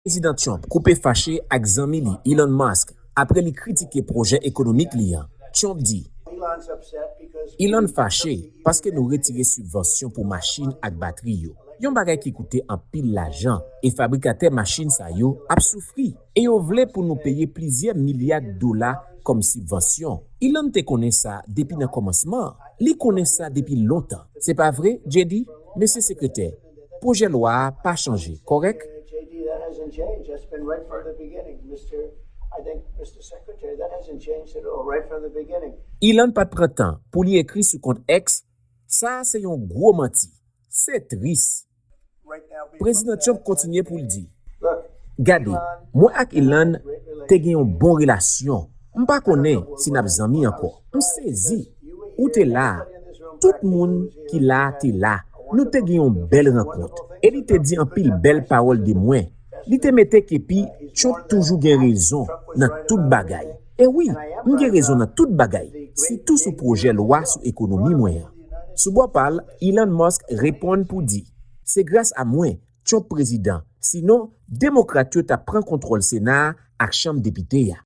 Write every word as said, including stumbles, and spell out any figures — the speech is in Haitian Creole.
Prezidan Trump koupe fache ak zanmi li Elon Musk apre li kritike pwojè ekonomik li an. Trump di, Elon fache paske nou retire sibvansyon pou machin ak batri yo. Yon bagay ki koute anpil lajan e fabrikatè machin sa yo ap soufri. E yo vle pou nou peye plizyè milya dola kòm sibvansyon. Elon te konnen sa depi nan kòmansman. Li konnen sa depi lontan. Se pa vre, J D? Mesye Sekretè, pwojè lwa a pa chanje, kòrèk? J D, that hasn't changed. That's been right from the beginning. Mister, I think, Mister Secretary, that hasn't changed at all, right from the beginning. Elon pa t pran tan pou li ekri sou kont X, sa a se yon gwo manti. Se tris. Prezidan Trump kontinye pou l di, gade, mwen ak Elon te gen yon bon relasyon. M pa konnen si n ap zanmi ankò. M sezi. Ou te la a. Tout moun ki la a te la. Nou te gen yon bèl rankont. E li te di anpil bèl pawòl de mwen. Li te mete kepi Trump toujou gen rezon nan tout bagay. E wi, m gen rezon nan tout bagay, sitou sou pwojè lwa sou ekonomi mwen an. Sou bò pa l, Elon Musk reponn pou di, se gras a mwen, Trump prezidan, sinon, demokrat yo t ap pran kontwòl Sena a ak Chanm Depite a.